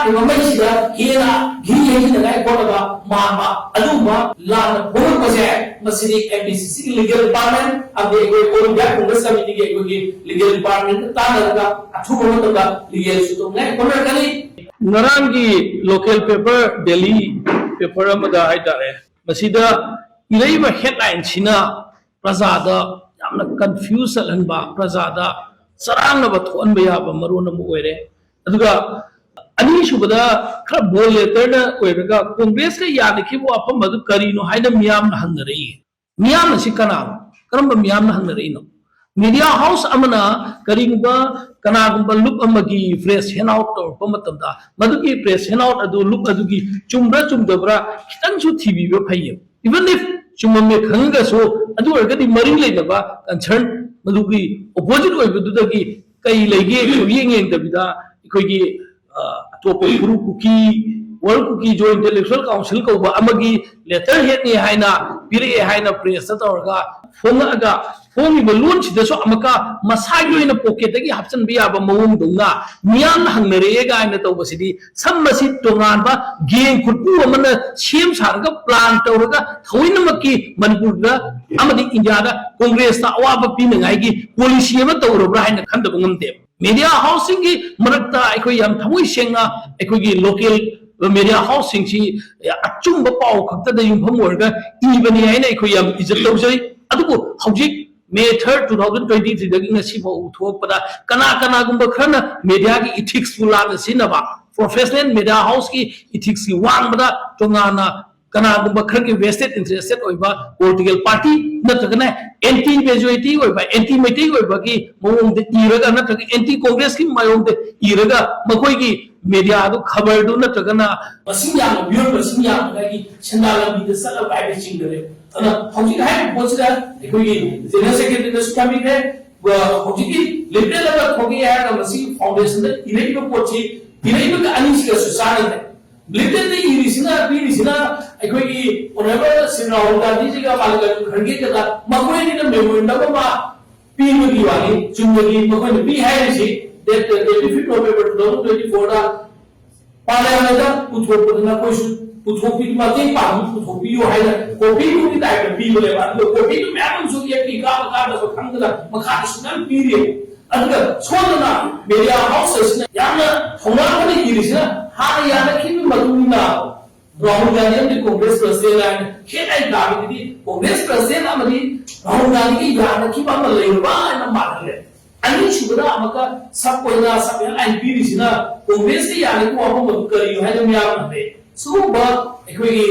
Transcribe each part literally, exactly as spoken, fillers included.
ꯃꯃꯩꯁꯤꯗ ꯍꯦꯟꯅ ꯘꯤ ꯍꯩꯖꯤꯟꯅꯉꯥꯏ ꯍꯣꯠꯅꯕ ꯃꯥꯟꯕ ꯑꯗꯨꯒꯨꯝꯕ ꯂꯥꯟꯅ ꯐꯣꯡꯂꯛꯄꯁꯦ, ꯃꯁꯤꯗꯤ M B C C ꯒꯤ legal department ꯑꯃꯗꯤ ꯑꯩꯈꯣꯏ All India Congress Committee ꯒꯤ ꯑꯩꯈꯣꯏꯒꯤ legal department ꯇꯥꯟꯅꯔꯒ ꯑꯊꯨꯕ ꯃꯇꯝꯗ legal ꯁꯨ ꯇꯧꯅꯉꯥꯏ ꯍꯣꯠꯅꯔꯛꯀꯅꯤ꯫ ꯉꯔꯥꯡꯒꯤ local paper, Delhi paper ꯑꯃꯗ ꯍꯥꯏꯇꯥꯔꯦ, ꯃꯁꯤꯗ ꯏꯔꯛꯏꯕ headline ꯁꯤꯅ ꯄ꯭ꯔꯖꯥꯗ ꯌꯥꯝꯅ confuse ꯆꯠꯍꯟꯕ, ꯄ꯭ꯔꯖꯥꯗ ꯆꯔꯥꯡꯅꯕ ꯊꯣꯛꯍꯟꯕ ꯌꯥꯕ ꯃꯔꯣꯟ ꯑꯃ ꯑꯣꯏꯔꯦ꯫ ꯑꯗꯨꯒ ꯑꯅꯤꯁꯨꯕꯗ, ꯈꯔ bold letter ꯅ ꯑꯣꯏꯔꯒ Congress ꯀ ꯌꯥꯅꯈꯤꯕ ꯋꯥꯐꯝ ꯑꯗꯨ ꯀꯔꯤꯅꯣ ꯍꯥꯏꯅ ꯃꯤꯌꯥꯝꯅ ꯍꯪꯅꯔꯛꯏ꯫ ꯃꯤꯌꯥꯝ ꯑꯁꯤ ꯀꯅꯥꯅꯣ? ꯀꯔꯝꯕ ꯃꯤꯌꯥꯝꯅ ꯍꯪꯅꯔꯛꯏꯅꯣ? Media house ꯑꯃꯅ ꯀꯔꯤꯒꯨꯝꯕ, ꯀꯅꯥꯒꯨꯝꯕ ꯂꯨꯞ ꯑꯃꯒꯤ press handout ꯇꯧꯔꯛꯄ ꯃꯇꯝꯗ, ꯃꯗꯨꯒꯤ press handout ꯑꯗꯨ, ꯂꯨꯞ ꯑꯗꯨꯒꯤ ꯆꯨꯝꯕ꯭ꯔꯥ ꯆꯨꯝꯗꯕ꯭ꯔꯥ ꯈꯤꯇꯪꯁꯨ ꯊꯤꯕꯤꯕ ꯐꯩꯌꯦ꯫ Even if ꯆꯨꯝꯃꯝꯃꯦ ꯈꯪꯉꯒꯁꯨ, ꯑꯗꯨ ꯑꯣꯏꯔꯒꯗꯤ ꯃꯔꯤ ꯂꯩꯅꯕ concern, ꯃꯗꯨꯒꯤ opposite ꯑꯣꯏꯕꯗꯨꯗꯒꯤ ꯀꯩ ꯂꯩꯒꯦ ꯁꯨꯛꯌꯦꯡ ꯌꯦꯡꯗꯕꯤꯗ, ꯑꯩꯈꯣꯏꯒꯤ, ꯑ, ꯑꯇꯣꯞꯄ ꯐꯨꯔꯨꯞ ꯀꯨꯀꯤ, World Kuki Zo Intellectual Council ꯀꯧꯕ ꯑꯃꯒꯤ letterhead ꯅꯤ ꯍꯥꯏꯅ ꯄꯤꯔꯛꯑꯦ ꯍꯥꯏꯅ press ꯇ ꯇꯧꯔꯒ ꯐꯣꯡꯉꯛꯑꯒ, ꯐꯣꯡꯉꯤꯕ ꯂꯣꯟꯁꯤꯗꯁꯨ ꯑꯃꯨꯛꯀ ꯃꯁꯥꯒꯤ ꯑꯣꯏꯅ pocket ꯇꯒꯤ ꯍꯥꯞꯆꯤꯟꯕ ꯌꯥꯕ ꯃꯑꯣꯡꯗꯧꯅ ꯃꯤꯌꯥꯝꯅ ꯍꯪꯅꯔꯛꯑꯦ ꯀꯥꯏꯅ ꯇꯧꯕꯁꯤꯗꯤ, ꯁꯝ ꯑꯁꯤ ꯇꯣꯉꯥꯟꯕ gang ꯈꯨꯠꯄꯨ ꯑꯃꯅ ꯁꯦꯝ ꯁꯥꯔꯒ, plan ꯇꯧꯔꯒ, ꯊꯑꯣꯏꯅꯃꯛꯀꯤ ꯃꯅꯤꯄꯨꯔꯗ ꯑꯃꯗꯤ ꯏꯟꯗꯤꯌꯥꯗ Congress ꯇ ꯑꯋꯥꯕ ꯄꯤꯅꯉꯥꯏꯒꯤ policy ꯑꯃ ꯇꯧꯔꯕ꯭ꯔꯥ ꯍꯥꯏꯅ ꯈꯟꯗꯕ ꯉꯝꯗꯦꯕ꯫ Media house ꯁꯤꯡꯒꯤ ꯃꯔꯛꯇ ꯑꯩꯈꯣꯏ ꯌꯥꯝ ꯊꯃꯣꯏ ꯁꯦꯡꯅ, ꯑꯩꯈꯣꯏꯒꯤ local media house ꯁꯤꯡꯁꯤ ꯑꯆꯨꯝꯕ ꯄꯥꯎ ꯈꯛꯇꯗ ꯌꯨꯝꯐꯝ ꯑꯣꯏꯔꯒ ꯏꯕꯅꯤ ꯍꯥꯏꯅ ꯑꯩꯈꯣꯏ ꯌꯥꯝ ꯏꯖꯠ ꯇꯧꯖꯩ꯫ ꯑꯗꯨꯕꯨ ꯍꯧꯖꯤꯛ May third, two thousand twenty three ꯗꯒꯤ ꯉꯁꯤ ꯐꯥꯎ ꯊꯣꯛꯂꯛꯄꯗ, ꯀꯅꯥ ꯀꯅꯥꯒꯨꯝꯕ ꯈꯔꯅ media ꯒꯤ ethics ꯄꯨ ꯂꯥꯟꯅ ꯁꯤꯖꯤꯟꯅꯕ, professional media house ꯀꯤ ethics ꯀꯤ ꯋꯥꯡꯃꯗ ꯇꯣꯉꯥꯟꯅ ꯀꯅꯥꯒꯨꯝꯕ ꯈꯔꯒꯤ vested interested ꯑꯣꯏꯕ political party ꯅꯠꯇ꯭ꯔꯒꯅ anti majority ꯑꯣꯏꯕ, anti ꯃꯩꯇꯩ ꯑꯣꯏꯕꯒꯤ ꯃꯑꯣꯡꯗ ꯏꯔꯒ, ꯅꯠꯇ꯭ꯔꯒ anti Congress ꯀꯤ ꯃꯑꯣꯡꯗ ꯏꯔꯒ, ꯃꯈꯣꯏꯒꯤ media ꯗꯨ, ꯈꯕꯔꯗꯨ ꯅꯠꯇ꯭ꯔꯒꯅ ꯃꯁꯤꯡ ꯌꯥꯝꯅ, viewer ꯃꯁꯤꯡ ꯌꯥꯝꯅꯉꯥꯏꯒꯤ ꯁꯦꯟꯗꯥꯟ ꯂꯝꯕꯤꯗ ꯆꯠꯂꯕ ꯍꯥꯏꯕꯅꯆꯤꯡꯕꯅꯦ꯫ ꯑꯗꯨꯅ ꯍꯧꯖꯤꯛ ꯍꯥꯏꯔꯤꯕ ꯄꯣꯠꯁꯤꯗ ꯑꯩꯈꯣꯏꯒꯤ General Secretary ꯅꯁꯨ ꯊꯝꯕꯤꯈ꯭ꯔꯦ, ꯑ, ꯍꯧꯖꯤꯛꯀꯤ leaflet ꯑꯃ ꯊꯣꯛꯂꯛꯑꯦ ꯍꯥꯏꯔꯒ ꯃꯁꯤꯒꯤ foundation ꯗ ꯏꯔꯛꯏꯕ ꯄꯣꯠꯁꯤ, ꯏꯔꯛꯏꯕꯒ ꯑꯅꯤꯁꯤꯒꯁꯨ ꯆꯥꯟꯅꯗ꯭ꯔꯦ꯫ Leaflet ꯇ ꯏꯔꯤꯁꯤꯅ, ꯄꯤꯔꯤꯁꯤꯅ ꯑꯩꯈꯣꯏꯒꯤ Honourable ꯁ꯭ꯔꯤ ꯔꯥꯍꯨꯜ ꯒꯥꯟꯙꯤꯖꯤꯒ ꯃꯜꯂꯤꯀꯥꯔꯖꯨꯟ ꯈꯔꯒꯦꯒꯗ ꯃꯈꯣꯏ ꯑꯅꯤꯅ memorandum ꯑꯃ ꯄꯤꯕꯒꯤ ꯋꯥꯅꯤ꯫ ꯆꯨꯝꯅꯒꯤ ꯃꯈꯣꯏꯅ ꯄꯤ ꯍꯥꯏꯔꯤꯁꯤ, date twenty fifth November two thousand twenty four ꯗ ꯄꯥꯔꯂꯤꯌꯥꯃꯦꯟꯗ ꯄꯨꯊꯣꯛꯄꯗꯨꯅ ꯑꯩꯈꯣꯏꯁꯨ ꯄꯨꯊꯣꯛꯄꯤ, ꯃꯇꯦꯡ ꯄꯥꯡꯕ ꯄꯨꯊꯣꯛꯄꯤꯌꯨ ꯍꯥꯏꯅ ꯀꯣꯄꯤꯗꯨꯒꯤ ꯇꯥꯏꯞꯇ ꯄꯤꯕꯅꯦꯕ꯫ ꯑꯗꯨꯒ ꯀꯣꯄꯤꯗꯨ ꯃꯌꯥꯝ ꯑꯃꯁꯨ ꯑꯦꯞ ꯄꯤ ꯀꯥꯕ ꯀꯥꯗꯕ ꯈꯪꯗꯅ ꯃꯈꯥꯗ ꯁꯨꯡꯌꯥꯝ ꯄꯤꯔꯤꯌꯦꯕ꯫ ꯑꯗꯨꯒ ꯁꯣꯝꯗꯅ ꯃꯦꯗꯤꯌꯥ ꯍꯥꯎꯁ ꯑꯁꯤꯅ ꯌꯥꯝꯅ ꯊꯧꯅꯥ ꯐꯅ ꯏꯔꯤꯁꯤꯅ ꯍꯥꯟꯅ ꯌꯥꯅꯈꯤꯕꯒꯤ ꯃꯇꯨꯡ ꯏꯟꯅ ꯔꯥꯍꯨꯜ ꯒꯥꯟꯙꯤ ꯑꯃꯗꯤ ꯀꯣꯡꯒ꯭ꯔꯦꯁ ꯄ꯭ꯔꯁꯤꯗꯦꯟ ꯍꯥꯏꯅ ꯍꯦꯠ ꯂꯥꯏꯟ ꯇꯥꯕꯗꯨꯗꯤ ꯀꯣꯡꯒ꯭ꯔꯦꯁ ꯄ꯭ꯔꯁꯤꯗꯦꯟ ꯑꯃꯗꯤ ꯔꯥꯍꯨꯜ ꯒꯥꯟꯙꯤꯒꯤ ꯌꯥꯅꯈꯤꯕ ꯑꯃ ꯂꯩꯔꯕ ꯍꯥꯏꯅ ꯃꯥꯜꯍꯜꯂꯦ꯫ ꯑꯅꯤꯁꯨꯕꯗ ꯑꯃꯨꯛꯀ ꯁꯕ ꯑꯣꯏꯅ ꯁꯕ ꯍꯦꯠ ꯂꯥꯏꯟ ꯄꯤꯔꯤꯁꯤꯅ ꯀꯣꯡꯒ꯭ꯔꯦꯁꯀꯤ ꯌꯥꯅꯈꯤꯕ ꯋꯥꯐꯝ ꯑꯗꯨ ꯀꯔꯤꯅꯣ ꯍꯥꯏꯅ ꯃꯤꯌꯥꯝꯅ ꯍꯪꯅꯩ꯫ ꯁꯤꯒꯨꯝꯕ ꯑꯩꯈꯣꯏꯒꯤ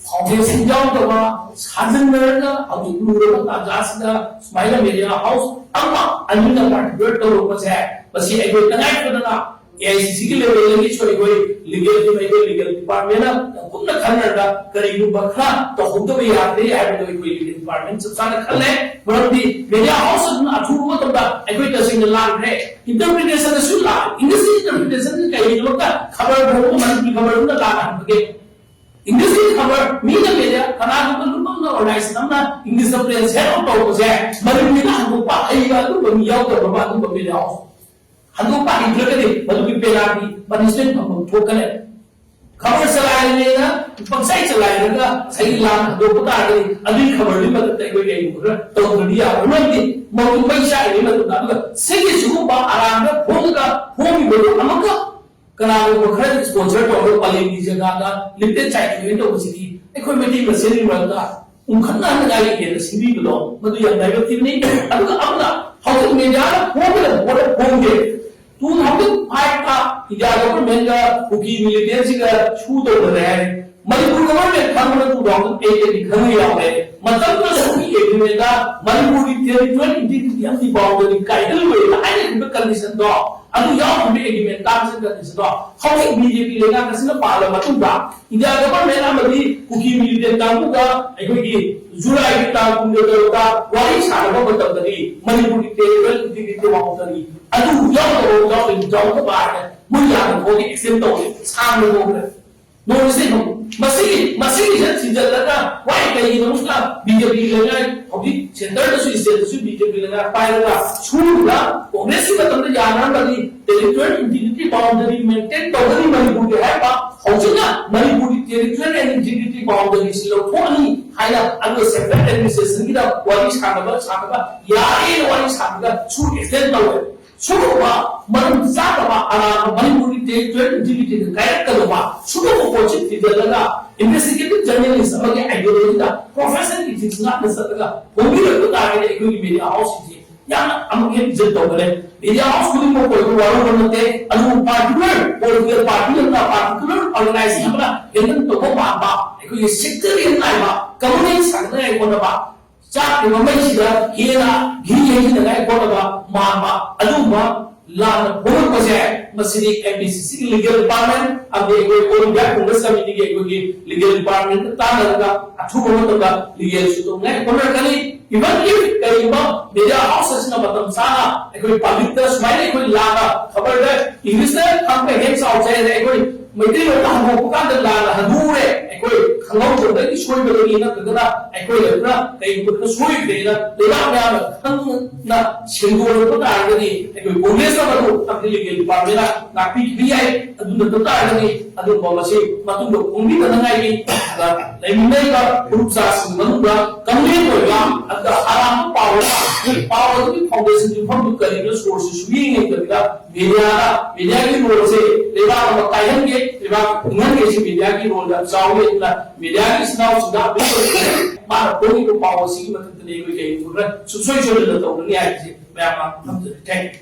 ꯐꯥꯎꯟꯗꯦꯁꯟ ꯌꯥꯎꯗꯕ ꯁꯥꯖꯤꯟꯅꯔꯒ ꯍꯧꯖꯤꯛ ꯂꯨꯔꯕ ꯇꯥꯟꯖꯥꯁꯤꯗ ꯁꯨꯃꯥꯏꯅ ꯃꯦꯗꯤꯌꯥ ꯍꯥꯎꯁ ꯑꯃ ꯑꯅꯤꯅ ꯄꯥꯔꯇꯤꯀꯨꯂꯔ ꯇꯧꯔꯛꯄꯁꯦ ꯃꯁꯤ ꯑꯩꯈꯣꯏ ꯇꯉꯥꯏ ꯐꯗꯅ ꯑꯦ ꯑꯥꯏ ꯁꯤ ꯁꯤꯒꯤ ꯂꯦꯚꯦꯜꯗꯒꯤꯁꯨ ꯑꯩꯈꯣꯏ ꯂꯤꯒꯦꯜ ꯇꯤꯝ, ꯑꯩꯈꯣꯏ ꯂꯤꯒꯦꯜ ꯗꯤꯄꯥꯔꯠꯃꯦꯟꯅ ꯀꯨꯞꯅ ꯈꯟꯅꯔꯒ ꯀꯔꯤꯒꯨꯝꯕ ꯈꯔ ꯇꯧꯍꯧꯗꯕ ꯌꯥꯗꯦ ꯍꯥꯏꯕꯗꯣ ꯑꯩꯈꯣꯏ ꯂꯤꯒꯦꯜ ꯗꯤꯄꯥꯔꯠꯃꯦꯟ ꯆꯞ ꯆꯥꯅ ꯈꯜꯂꯦ꯫ ꯃꯔꯝꯗꯤ ꯃꯦꯗꯤꯌꯥ ꯍꯥꯎꯁ ꯑꯗꯨꯅ ꯑꯊꯨꯕ ꯃꯇꯝꯗ ꯑꯩꯈꯣꯏ ꯇꯁꯦꯡꯅ ꯂꯥꯟꯈ꯭ꯔꯦ, ꯏꯟꯇꯔꯄ꯭ꯔꯤꯇꯦꯁꯟꯗꯁꯨ ꯂꯥꯛꯑꯦ꯫ ꯏꯪꯂꯤꯁꯀꯤ ꯏꯟꯇꯔꯄ꯭ꯔꯤꯇꯦꯁꯟ ꯀꯩꯒꯤꯗꯃꯛꯇ ꯈꯕꯔ ꯐꯣꯡꯕ ꯃꯅꯤꯄꯨꯔꯤ ꯈꯕꯔꯗꯨꯅ ꯂꯥꯟꯅ ꯍꯟꯕꯒꯦ? ꯏꯪꯂꯤꯁꯀꯤ ꯈꯕꯔ ꯃꯤꯅ ꯃꯦꯗꯤꯌꯥ ꯀꯅꯥꯒꯨꯝꯕ ꯂꯨꯃꯛꯅ ꯑꯣꯔꯒꯅꯥꯏꯖꯦꯁꯟ ꯑꯃꯅ ꯏꯪꯂꯤꯁꯇ ꯄ꯭ꯔꯦꯁ ꯍꯦꯛ ꯇꯧꯕꯁꯦ ꯃꯅꯤꯄꯨꯔꯤꯗ ꯍꯟꯗꯣꯛꯄ ꯍꯩꯕ ꯑꯗꯨꯒꯨꯝꯕ ꯃꯤ ꯌꯥꯎꯗꯕ ꯑꯗꯨꯒꯨꯝꯕ ꯃꯦꯗꯤꯌꯥ ꯍꯥꯎꯁ ꯍꯟꯗꯣꯛꯄ ꯍꯩꯇ꯭ꯔꯒꯗꯤ ꯃꯗꯨꯒꯤ ꯄꯦꯅꯥꯜꯇꯤ, ꯄꯅꯤꯁꯃꯦꯟ ꯐꯪꯐꯝ ꯊꯣꯛꯀꯅꯤ꯫ ꯈꯕꯔ ꯆꯂꯥꯏꯔꯤꯅꯦꯅ ꯄꯪꯆꯥꯏ ꯆꯂꯥꯏꯔꯒ ꯉꯁꯥꯏꯒꯤ ꯂꯥꯟ ꯍꯟꯗꯣꯛꯄ ꯇꯥꯔꯒꯗꯤ ꯑꯗꯨꯒꯤ ꯈꯕꯔꯗꯨꯒꯤ ꯃꯊꯛꯇ ꯑꯩꯈꯣꯏ ꯀꯩꯒꯨꯝꯕ ꯈꯔ ꯇꯧꯗ꯭ꯔꯗꯤ ꯌꯥꯔꯣꯏ꯫ ꯃꯔꯝꯗꯤ ꯃꯗꯨ ꯃꯩ ꯆꯥꯛꯏꯉꯩ ꯃꯇꯝꯗ, ꯑꯗꯨꯒ ꯁꯤꯒꯤ ꯁꯤꯒꯨꯝꯕ ꯑꯔꯥꯟꯕ ꯐꯣꯡꯉꯒ ꯐꯣꯡꯉꯤꯕꯗꯨ ꯑꯃꯨꯛꯀ ꯀꯅꯥꯒꯨꯝꯕ ꯈꯔ ꯁ꯭ꯄꯣꯟꯁꯔ ꯇꯧꯔꯒ ꯄꯂꯦꯝꯒꯤ ꯖꯒꯥꯗ ꯂꯤꯃꯤꯇꯦꯠ ꯆꯥꯏꯊꯣꯛꯑꯦꯅ ꯇꯧꯕꯁꯤꯗꯤ ꯑꯩꯈꯣꯏ ꯃꯩꯇꯩ ꯃꯁꯦꯟꯒꯤ ꯃꯔꯛꯇ ꯎꯝꯈꯠꯅꯍꯟꯅꯤꯡꯉꯥꯏꯒꯤ ꯍꯦꯟꯅ ꯁꯤꯟꯕꯤꯕꯗꯣ ꯃꯗꯨ ꯌꯥꯝ ꯗꯥꯏꯔꯦꯛꯇꯤꯚꯅꯤ꯫ ꯑꯗꯨꯒ ꯑꯃꯅ ꯍꯧꯖꯤꯛ ꯃꯦꯗꯤꯌꯥꯗ ꯐꯣꯡꯒꯗꯕ ꯄꯣꯠ ꯑꯃ ꯐꯣꯡꯗꯦ꯫ ꯇꯨ ꯊꯥꯎꯖꯟ ꯐꯥꯏꯚꯇ ꯏꯟꯗꯤꯌꯥ ꯒꯚꯔꯟꯃꯦꯟꯠꯒ ꯀꯨꯀꯤ ꯃꯤꯂꯤꯇꯦꯟꯠꯁꯤꯒ ꯁꯨ ꯇꯧꯅꯔꯦ ꯍꯥꯏꯔꯦ꯫ ꯃꯅꯤꯄꯨꯔ ꯒꯚꯔꯟꯃꯦꯟꯠ ꯈꯪꯕꯅ ꯇꯨ ꯊꯥꯎꯖꯟ ꯑꯩꯠꯇꯒꯤ ꯈꯪꯕ ꯌꯥꯎꯔꯦ꯫ ꯃꯇꯝꯗꯨꯗ ꯁꯤꯒꯤ ꯑꯦꯒ꯭ꯔꯤꯃꯦꯟꯠꯇ ꯃꯅꯤꯄꯨꯔꯒꯤ ꯇꯦꯔꯤꯇꯣꯔꯤꯌꯦꯜ ꯏꯟꯇꯤꯒ꯭ꯔꯤꯇꯤ ꯑꯃꯗꯤ ꯕꯥꯎꯟꯗꯔꯤ ꯀꯥꯏꯍꯜꯂꯣꯏ ꯍꯥꯏꯅ ꯏꯕ ꯀꯟꯗꯤꯁꯟꯗꯣ ꯑꯗꯨ ꯌꯥꯎꯈꯤꯕ ꯑꯦꯒ꯭ꯔꯤꯃꯦꯟꯠ ꯇꯥꯔꯝꯁ ꯑꯦꯟ ꯀꯟꯗꯤꯁꯟꯗꯣ ꯍꯧꯖꯤꯛ ꯕꯤ ꯖꯦ ꯄꯤ ꯂꯩꯉꯥꯛ ꯑꯁꯤꯅ ꯄꯥꯜꯂ ꯃꯇꯨꯡꯗ ꯏꯟꯗꯤꯌꯥ ꯒꯚꯔꯟꯃꯦꯟꯠ ꯑꯃꯗꯤ ꯀꯨꯀꯤ ꯃꯤꯂꯤꯇꯦꯟꯠ ꯀꯥꯡꯕꯨꯒ ꯑꯩꯈꯣꯏꯒꯤ ꯖꯨꯂꯥꯏꯒꯤ ꯇꯥꯡ ꯀꯨꯟꯒ ꯇꯔꯨꯛꯇ ꯋꯥꯔꯤ ꯁꯥꯟꯅꯕ ꯃꯇꯝꯗꯗꯤ ꯃꯅꯤꯄꯨꯔꯒꯤ ꯇꯦꯔꯤꯇꯣꯔꯤꯌꯦꯜ ꯏꯟꯇꯤꯒ꯭ꯔꯤꯇꯤ ꯕꯥꯎꯟꯗꯔꯤ ꯑꯗꯨ ꯌꯥꯎꯗꯕ ꯌꯥꯎꯗꯕ ꯌꯥꯎꯗꯕ ꯍꯥꯏꯅ ꯃꯣꯏ ꯌꯥꯝꯅ ꯊꯣꯛꯑꯒ ꯑꯦꯛꯁꯇꯦꯟ ꯇꯧꯔꯦ, ꯁꯥꯡꯅ ꯊꯣꯛꯈ꯭ꯔꯦ꯫ ꯅꯣꯔꯠ ꯏꯁꯇ ꯃꯁꯤꯒꯤ ꯃꯁꯤꯒꯤꯁꯦ ꯊꯤꯖꯤꯜꯂꯒ ꯋꯥꯏ ꯀꯩꯒꯤꯅꯣ ꯁꯤꯅ ꯕꯤ ꯖꯦ ꯄꯤ ꯂꯩꯉꯥꯏ ꯍꯧꯖꯤꯛ ꯁꯦꯟꯇꯔꯗꯁꯨ ꯏꯁꯇꯦꯠꯇꯁꯨ ꯕꯤ ꯖꯦ ꯄꯤ ꯂꯩꯉꯥꯏ ꯄꯥꯏꯔꯒ ꯁꯨꯔꯒ ꯀꯣꯡꯒ꯭ꯔꯦꯁꯀꯤ ꯃꯇꯝꯗ ꯌꯥꯅꯔꯝꯕꯗꯤ ꯇꯦꯔꯤꯇꯣꯔꯤꯌꯦꯜ ꯏꯟꯇꯤꯒ꯭ꯔꯤꯇꯤ ꯕꯥꯎꯟꯗꯔꯤ ꯃꯦꯟꯇꯦꯟ ꯇꯧꯒꯅꯤ ꯃꯅꯤꯄꯨꯔꯒꯤ ꯍꯥꯏꯔꯤꯕ ꯍꯧꯖꯤꯛꯅ ꯃꯅꯤꯄꯨꯔꯒꯤ ꯇꯦꯔꯤꯇꯣꯔꯤꯌꯦꯜ ꯏꯟꯇꯤꯒ꯭ꯔꯤꯇꯤ ꯕꯥꯎꯟꯗꯔꯤꯁꯤ ꯂꯧꯊꯣꯛꯑꯅꯤ ꯍꯥꯏꯅ ꯑꯗꯨꯒ ꯁꯦꯄꯔꯦꯠ ꯑꯦꯗꯃꯤꯅꯤꯁꯇ꯭ꯔꯦꯁꯟꯒꯤꯗ ꯋꯥꯔꯤ ꯁꯥꯟꯅꯕ ꯁꯥꯟꯅꯕ ꯌꯥꯔꯦꯅ ꯋꯥꯔꯤ ꯁꯥꯟꯅꯕ ꯁꯨ ꯑꯦꯛꯁꯇꯦꯟ ꯇꯧꯋꯦ꯫ ꯁꯤꯒꯨꯝꯕ ꯃꯔꯝ ꯆꯥꯗꯕ ꯑꯔꯥꯟꯕ ꯃꯅꯤꯄꯨꯔꯒꯤ ꯇꯦꯔꯤꯇꯣꯔꯤꯌꯦꯜ ꯏꯟꯇꯤꯒ꯭ꯔꯤꯇꯤꯗ ꯀꯥꯏꯔꯛꯀꯗꯧꯕ ꯁꯤꯒꯨꯝꯕ ꯄꯣꯠꯁꯤ ꯊꯤꯖꯤꯜꯂꯒ ꯏꯟꯚꯦꯁꯇꯤꯒꯦꯇꯤꯚ ꯖꯔꯅꯦꯂꯤꯁ ꯑꯃꯒꯤ ꯑꯥꯏꯗꯤꯌꯣꯂꯣꯖꯤꯗ ꯄ꯭ꯔꯣꯐꯦꯁꯟ ꯏꯊꯤꯛꯁ ꯉꯥꯛꯅ ꯆꯠꯂꯒ ꯍꯣꯡꯕꯤꯔꯛꯄ ꯇꯥꯔꯒꯗꯤ ꯑꯩꯈꯣꯏꯒꯤ ꯃꯦꯗꯤꯌꯥ ꯍꯥꯎꯁꯁꯤꯡꯁꯤ ꯌꯥꯝꯅ ꯑꯃꯨꯛ ꯍꯦꯟꯅ ꯏꯖꯠ ꯇꯧꯒꯅꯤ꯫ ꯃꯦꯗꯤꯌꯥ ꯍꯥꯎꯁ ꯈꯨꯗꯤꯡꯃꯛ ꯑꯣꯏꯕ ꯋꯥꯔꯧꯕ ꯅꯠꯇꯦ, ꯑꯗꯨꯕꯨ ꯄꯥꯔꯇꯤꯀꯨꯂꯔ ꯄꯣꯂꯤꯇꯤꯀꯦꯜ ꯄꯥꯔꯇꯤ ꯑꯃꯅ ꯄꯥꯔꯇꯤꯀꯨꯂꯔ ꯑꯣꯔꯒꯅꯥꯏꯖꯦꯁꯟ ꯑꯃꯅ ꯍꯦꯟꯗꯜ ꯇꯧꯕ ꯃꯥꯟꯕ, ꯑꯩꯈꯣꯏꯒꯤ ꯁꯦꯛꯇꯔꯤꯌꯦꯜ ꯅꯥꯏꯕ ꯀꯝꯃꯨꯅꯦꯜ ꯁꯥꯒꯠꯅꯉꯥꯏ ꯍꯣꯠꯅꯕ, ꯆꯥꯛꯀꯤ ꯃꯃꯩꯁꯤꯗ ꯍꯦꯟꯅ ꯘꯤ ꯌꯩꯁꯤꯟꯅꯉꯥꯏ ꯍꯣꯠꯅꯕ ꯃꯥꯟꯕ ꯑꯗꯨꯒꯨꯝꯕ ꯂꯥꯟꯅ ꯐꯣꯡꯂꯛꯄꯁꯦ, ꯃꯁꯤꯗꯤ ꯑꯦꯝ ꯕꯤ ꯁꯤ ꯁꯤꯒꯤ ꯂꯤꯒꯦꯜ ꯗꯤꯄꯥꯔꯠꯃꯦꯟ ꯑꯃꯗꯤ ꯑꯩꯈꯣꯏ ꯑꯣꯜ ꯏꯟꯗꯤꯌꯥ ꯀꯣꯡꯒ꯭ꯔꯦꯁ ꯀꯃꯤꯇꯤꯒꯤ ꯑꯩꯈꯣꯏꯒꯤ ꯂꯤꯒꯦꯜ ꯗꯤꯄꯥꯔꯠꯃꯦꯟꯗ ꯇꯥꯟꯅꯔꯒ ꯑꯊꯨꯕ ꯃꯇꯝꯗ ꯂꯤꯒꯦꯜꯁꯨ ꯇꯧꯅꯉꯥꯏ ꯍꯣꯠꯅꯔꯛꯀꯅꯤ꯫ Even if ꯀꯔꯤꯒꯨꯝꯕ ꯃꯦꯗꯤꯌꯥ ꯍꯥꯎꯁ ꯑꯁꯤꯅ ꯃꯇꯝ ꯆꯥꯅ ꯑꯩꯈꯣꯏ ꯄꯕ꯭ꯂꯤꯛꯇ ꯁꯨꯃꯥꯏꯅ ꯑꯩꯈꯣꯏ ꯂꯥꯟꯅ ꯈꯕꯔꯗ ꯏꯪꯂꯤꯁꯇ ꯈꯪꯕ ꯍꯦꯛ ꯆꯥꯎꯖꯩ ꯍꯥꯏꯅ ꯑꯩꯈꯣꯏ ꯃꯩꯇꯩꯂꯣꯟꯗ ꯍꯟꯗꯣꯛꯄ ꯀꯥꯟꯗ ꯂꯥꯟꯅ ꯍꯟꯗꯣꯛꯎꯔꯦ, ꯑꯩꯈꯣꯏ ꯈꯪꯍꯧꯗꯕꯗꯒꯤ ꯁꯣꯏꯕꯗꯒꯤ ꯅꯠꯇ꯭ꯔꯒꯅ ꯑꯩꯈꯣꯏꯅ ꯈꯔ ꯀꯩꯒꯨꯝꯕ ꯈꯔ ꯁꯣꯏꯈ꯭ꯔꯦꯅ ꯂꯩꯕꯥꯛ ꯃꯌꯥꯝꯅ ꯈꯪꯅ ꯁꯦꯡꯗꯣꯛꯂꯛꯄ ꯇꯥꯔꯒꯗꯤ ꯑꯩꯈꯣꯏ ꯀꯣꯡꯒ꯭ꯔꯦꯁ ꯑꯃꯕꯨ ꯑꯃꯗꯤ ꯂꯤꯒꯦꯜ ꯗꯤꯄꯥꯔꯠꯃꯦꯟꯅ ꯉꯥꯛꯄꯤꯈꯤꯕ ꯌꯥꯏ꯫ ꯑꯗꯨ ꯅꯠꯇ ꯇꯥꯔꯒꯗꯤ ꯑꯗꯨꯒꯨꯝꯕ ꯃꯁꯤ ꯃꯇꯨꯡꯗ ꯈꯣꯡꯕꯤꯗꯅꯉꯥꯏꯒꯤ ꯂꯩꯃꯤꯟꯅꯔꯤꯕ ꯐꯨꯔꯨꯞ ꯆꯥꯁꯤꯡꯒꯤ ꯃꯅꯨꯡꯗ ꯀꯝꯄ꯭ꯂꯦꯟ ꯑꯣꯏꯕ ꯑꯗꯨꯒ ꯑꯔꯥꯟꯕ ꯄꯥꯎ ꯑꯃ, ꯄꯥꯎ ꯑꯗꯨꯒꯤ ꯐꯥꯎꯟꯗꯦꯁꯟ ꯌꯨꯝꯐꯝꯗꯨ ꯀꯔꯤꯅꯣ ꯁꯣꯔꯁꯁꯤ ꯁꯨꯌꯦꯡ ꯌꯦꯡꯗꯕꯤꯗ ꯃꯦꯗꯤꯌꯥꯗ, ꯃꯦꯗꯤꯌꯥꯒꯤ ꯔꯣꯜꯁꯦ ꯂꯩꯕꯥꯛ ꯑꯃ ꯀꯥꯏꯍꯟꯒꯦ, ꯂꯩꯕꯥꯛ ꯄꯨꯡꯍꯟꯒꯦ, ꯁꯤ ꯃꯦꯗꯤꯌꯥꯒꯤ ꯔꯣꯜ ꯌꯥꯝ ꯆꯥꯎꯏ꯫ ꯑꯗꯨꯅ ꯃꯦꯗꯤꯌꯥꯒꯤ ꯏꯆꯤꯟ ꯏꯅꯥꯎꯁꯤꯡꯗ ꯑꯄꯤꯛꯄ ꯃꯥꯅ ꯐꯣꯡꯉꯤꯕ ꯄꯥꯎ ꯑꯁꯤꯒꯤ ꯃꯊꯛꯇꯅꯤ ꯑꯩꯈꯣꯏ ꯀꯩꯒꯨꯝꯕ ꯈꯔ ꯁꯨꯡꯁꯣꯏ ꯁꯣꯏꯗꯅ ꯇꯧꯒꯅꯤ ꯍꯥꯏꯕꯁꯤ ꯃꯌꯥꯝ ꯃꯥꯡꯗ ꯊꯝꯖꯔꯤ꯫ Thank you꯫